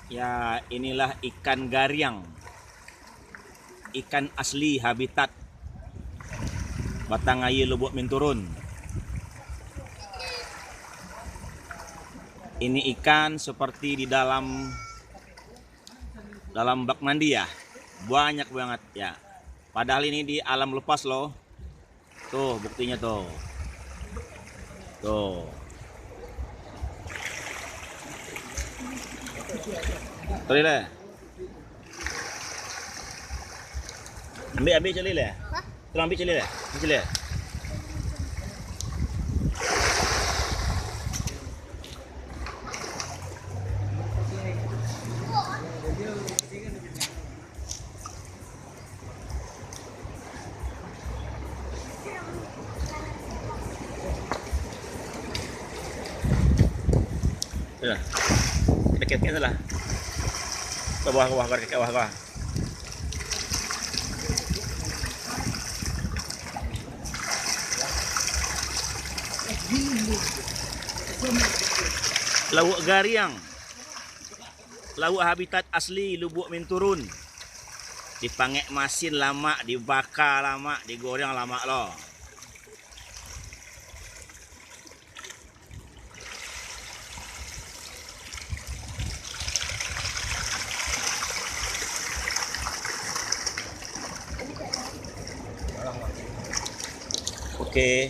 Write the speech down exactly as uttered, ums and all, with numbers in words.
Ya, inilah ikan gariang. Ikan asli habitat Batang Aia Lubuak Minturun. Ini ikan seperti di dalam, dalam bak mandi ya. Banyak banget ya. Padahal ini di alam lepas loh. Tuh, buktinya tuh. Tuh. Cari lah. Ambil, ambil cari lah. Hah? Tolong ambil cari lah. Ambil cari lah. Ya. Dekat-dekat salah. Ke bawah, ke bawah, ke bawah, ke bawah. Lauak Gariang. Lauak habitat asli Lubuak Minturun. Dipangek masin lamak, dibaka lamak, digoreng lamak lo. Oke.